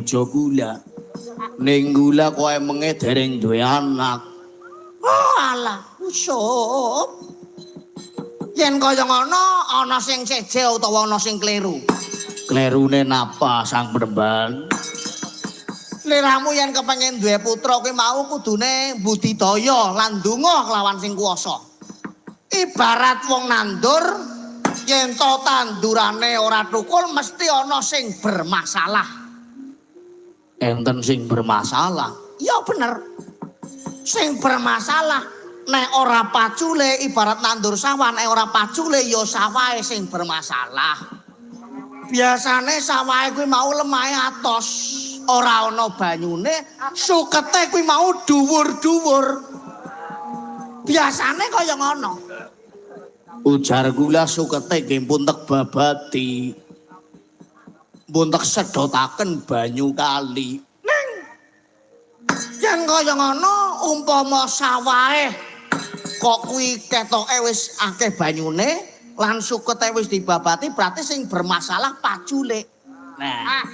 bojo kula. Ning kula kok emenge dereng duwe anak. Oh alah, usup. Yen kaya ngono ana sing seje utawa ana sing kleru. Klerune napa Sang Penemban? Sliramu yen kepengin duwe putra kuwi mau kudune budidaya lan ndonga kelawan sing kuwasa. Ibarat wong nandur yen to tandurane ora thukul mesti ana sing bermasalah. Enten sing bermasalah. Ya bener. Sing bermasalah nek ora pacule ibarat nandur sawah nek ora pacule ya sawahe sing bermasalah. Biasane sawahe kuwi mau lemahe atos, ora ana banyune, sukete kuwi mau dhuwur-dhuwur. Biasane kaya ngono. Ujar kula sukete nggih pun tek babati. Pun tek sedotaken banyu kali. Ning yen kaya ngono umpama sawahe kok kuwi ketoke wis akeh banyune lan sukete wis dibabati berarti sing bermasalah pacule. Nah,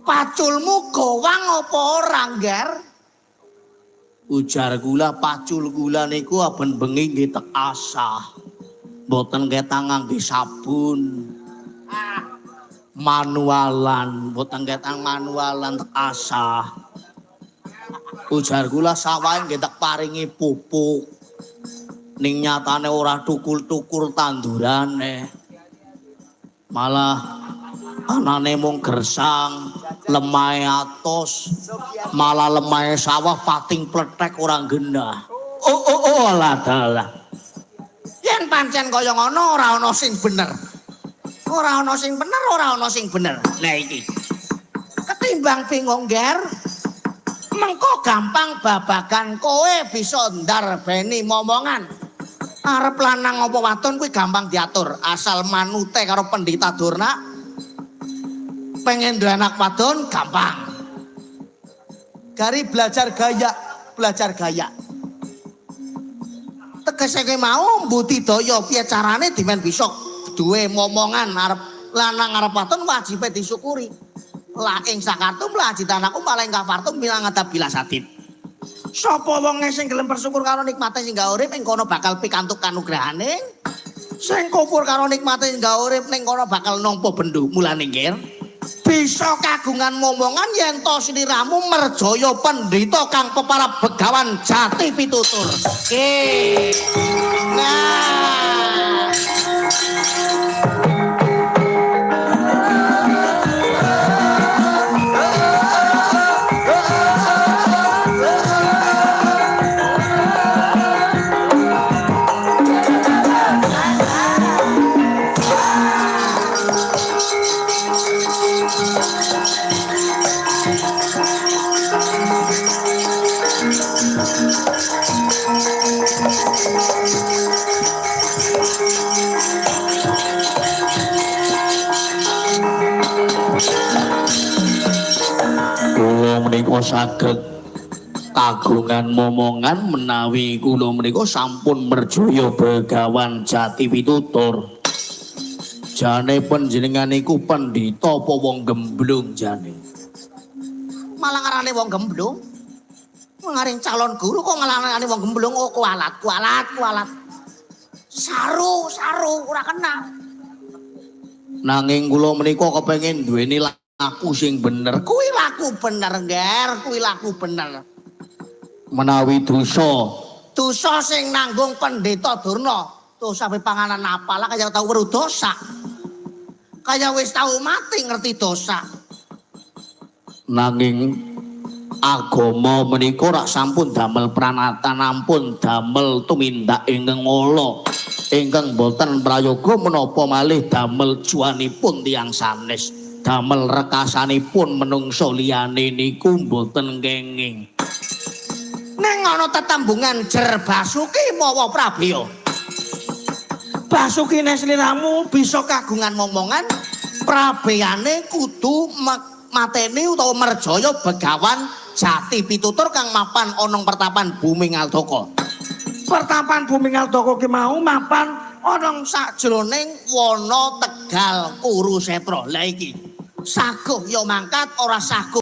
Paculmu gowang apa ora, Ngger? Ujar kula pacul kula niku aben bengi nggih tek asah. Mboten ketang ngangge sabun. Manualan, mboten ketang manualan tek asah. Ujar kula sawahe nggih tek paringi pupuk. Ning nyatane ora tukul-tukur tandurane. Malah anane mung gersang, lemahe atos, malah lemahe sawah pating plethek ora genah. Oh oh oh alah dalah. Yen pancen kaya ngono ora ana sing bener. Ora ana sing bener, ora ana sing bener. Lah iki. Ketimbang bingung, Ngger. Mengko gampang babagan kowe bisa ndarbeni momongan. Arep lanang apa wadon kuwi gampang diatur, asal manute karo Pendhita Durna. Pengen duwe anak wadon gampang. Gari belajar gaya, belajar gaya. Tegese kowe mau mbudidaya piye carane dimen bisa duwe momongan arep lanang arep wadon wajibe disyukuri. La ing sakartum la jitanakum paling kafartum bilang ada bila sadid. Sapa wonge sing gelem bersyukur karo nikmate sing gawe urip ing kono bakal pikantuk kanugrahane. Sing kufur karo nikmate sing gawe urip ning kono bakal nampa bendu. Mulane Ngger, bisa kagungan momongan yen to sliramu merjaya pendhita kang peparab Begawan Jati Pitutur. Oke. Nah. Kula menika saged kagungan momongan menawi kula menika sampun merjaya Begawan Jati Pitutur. Jane panjenengan niku pendhita apa wong gemblung jane? Malah ngarane wong gemblung. Ngaring calon guru kok ngarane wong gemblung, oh kualat, kualat, kualat. Saru, saru ora kena. Nanging kula menika kepengin duweni laku sing bener. Kuwi laku bener, Ngger, kuwi laku bener. Menawi dosa, dosa sing nanggung Pendhita Durna, dosa pe panganan apalah kaya tau weruh dosa. Kaya wis tau mati ngerti dosa. Nanging agama menika rak sampun damel pranatan, ampun damel tumindak ingkang ala ingkang boten prayoga menapa malih damel juanipun tiyang sanes, damel rekasanipun menungso liyane niku mboten kenging. Ning ana tetembungan Jer Basuki mawa Prabeya. Basukine sliramu bisa kagungan momongan, Prabeyane kudu mateni utawa merjaya Begawan Jati Pitutur kang mapan ana pertapan Bumi Ngaldaka. Pertapan Bumi Ngaldaka ki mau mapan ana sakjroning wana Tegal Kurusetra. Lah iki saguh ya mangkat, ora saguh